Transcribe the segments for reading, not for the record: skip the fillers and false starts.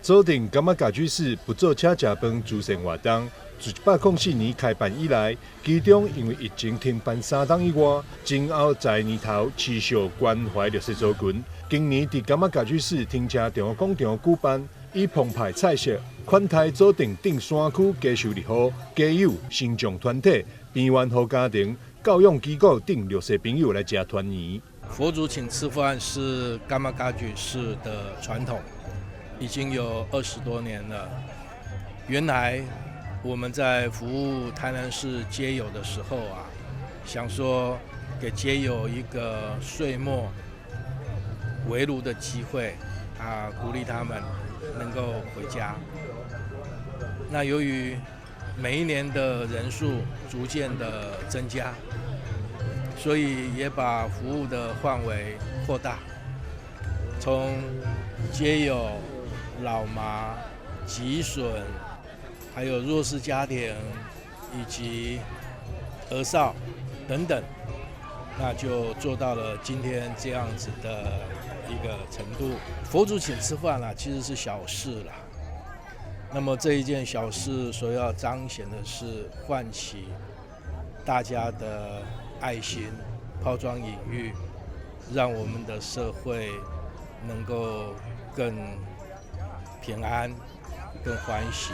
左鎮柑仔家居室佛祖請食飯慈善活動，自104年開辦以來，其中因為疫情停辦3冬以外，今後在年頭持續關懷弱勢族群。今年佇柑仔家居室停車場廣場舉辦，以澎湃菜色款待左鎮頂山區低收入戶、街友、身障團體、邊緣戶家庭、教養機構等弱勢朋友來食團圓。佛祖請吃飯是柑仔家居室的傳統，已經有20多年了。原來我們在服務台南市街友的時候啊，想說給街友一個歲末圍爐的機會啊，鼓勵他們能夠回家。那由於每一年的人數逐漸的增加，所以也把服務的範圍擴大，從街友、老媽、疾損，還有弱勢家庭以及兒少等等，那就做到了今天這樣子的一個程度。佛祖請吃飯啦，其實是小事啦。那麼這一件小事所要彰顯的是喚起大家的愛心，拋磚引玉，讓我們的社會能夠更平安、更歡喜。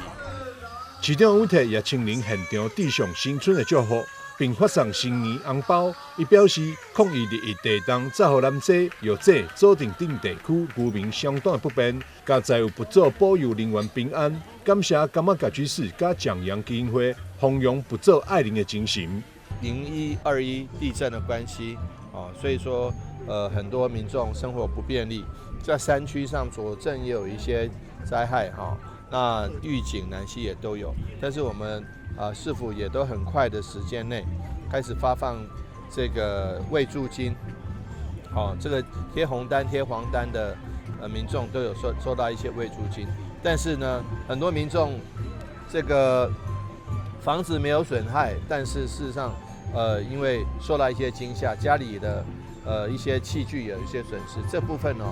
市長尹鐵也親臨現場致上新春的祝福，並發送新年紅包。伊表示，抗議日益地動，造予南勢、藥濟、左鎮等地區居民相當的不便。佳哉有佛祖保佑人員平安，感謝柑仔家居室佮蔣楊基金會弘揚佛祖愛人的精神。 0121地震的關係，哦，所以說，很多民眾生活不便利，在山區上左鎮也有一些災害，哈。那玉井、南溪也都有，但是我們啊，市府也都很快的時間內開始發放這個慰助金，好，這個貼紅單、貼黃單的民眾都有收到一些慰助金，但是呢，很多民眾這個房子沒有損害，但是事實上，因為受到一些驚嚇，家裡的一些器具有一些損失，這部分呢，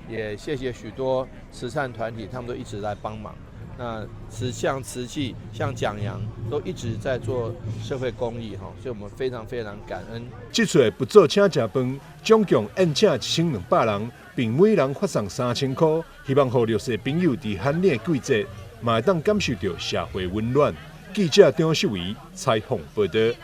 也謝謝許多慈善團體，他們都一直來幫忙。那像慈濟、像蔣楊都一直在做社會公益哈，所以我們非常非常感恩。這次佛祖請食飯，總共宴請1200人，並每人發送3000塊，希望予弱勢朋友佇寒冷的季節，嘛會當感受著社會溫暖。記者張秀維採訪報道。